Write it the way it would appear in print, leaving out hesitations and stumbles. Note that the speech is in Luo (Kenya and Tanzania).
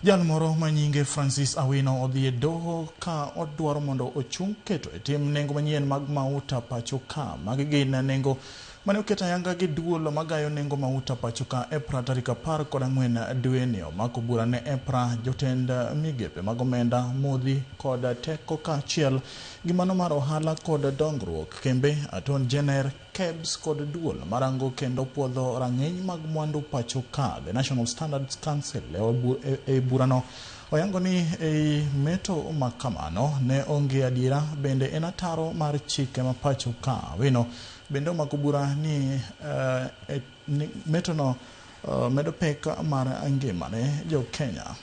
Jal moro ma nyinge Francis Awino odhi e doho ka odwaro mondo ochung keto e tim nengo manyien mag mauta pacho ka. Magi gin nengo mane oket ayanga gi duol magayo nengo mauta pacho ka EPRA tarik 14 dweni. Omako bura ne EPRA, jotend migepe mag omenda, modhi kod teko kaachiel gi mano mar ohala kod dongruok, kembe, Attorney General, KEBS kod duol marango kendo puodho rang'iny mag mwandu pacho ka, The National Standards Council. E burano oyango ni ei meto ma kamano ne onge adiera, bende en ataro mar chike ma pacho ka. Awino bende omako bura ni metono medo pek mar ngima ne jo Kenya.